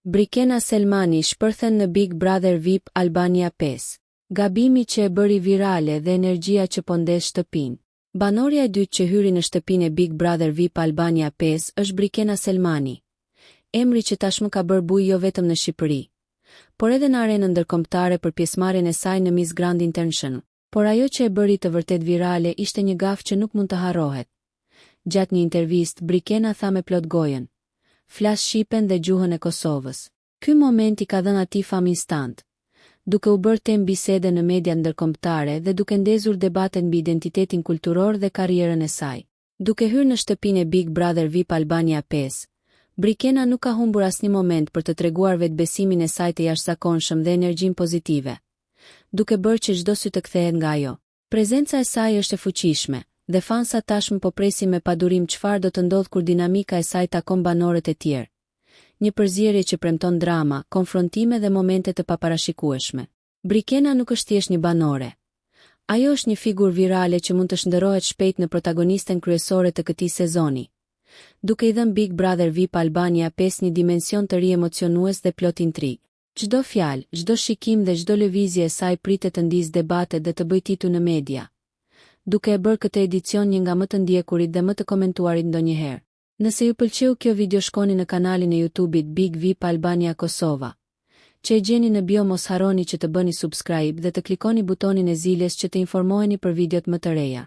Brikena Selmani shpërthen në Big Brother VIP Albania 5. Gabimi që e bëri virale dhe energjia që po ndez shtëpinë. Banorja e dytë që hyri në shtëpinë e Big Brother VIP Albania 5 është Brikena Selmani. Emri që tashmë ka bërë bujë jo vetëm në Shqipëri, por edhe në arenën ndërkombëtare për pjesëmarrjen e saj në Miss Grand International. Por ajo që e bëri të vërtetë virale ishte një gafë që nuk mund të harrohet. Gjatë një intervistë, Brikena tha me plot gojën, Flas shqipen dhe gjuhën e Kosovës. Ky moment i ka dhënë atij famë instant, duke u bërë temë bisede në mediat ndërkombëtare dhe duke ndezur debatet mbi identitetin kulturor dhe karrierën e saj. Duke hyrë në shtëpinë e Big Brother VIP Albania 5, Brikena nuk ka humbur asnjë moment për të treguar vetëbesimin e saj të jashtëzakonshëm dhe energjinë pozitive, duke bërë që çdo sy të kthehet nga ajo. Prezenca e saj është e fuqishme, dhe fansat tashmë po presin me padurim çfarë do të ndodhë kur dinamika e saj takon banorët e tjerë. Një përzierje që premton drama, konfrontime dhe momente të paparashikueshme. Brikena nuk është thjesht një banore. Ajo është një figurë virale që mund të shndërrohet shpejt në protagonisten kryesore të këtij sezoni, duke i dhënë Big Brother VIP Albania 5 një dimension të ri emocionues dhe plot intrigë. Çdo fjalë, çdo shikim dhe çdo lëvizje e saj pritet të ndizë debatet dhe të bëjë tituj në media, duke e bërë këtë edicion një nga më të ndjekurit dhe më të komentuarit ndonjëherë. Nëse ju pëlqeu kjo video shkoni në kanalin e YouTube-it Big VIP Albania Kosova, që e gjeni në bio mos harroni që të bëni subscribe dhe të klikoni butonin e ziles që të informoheni për videot më të reja.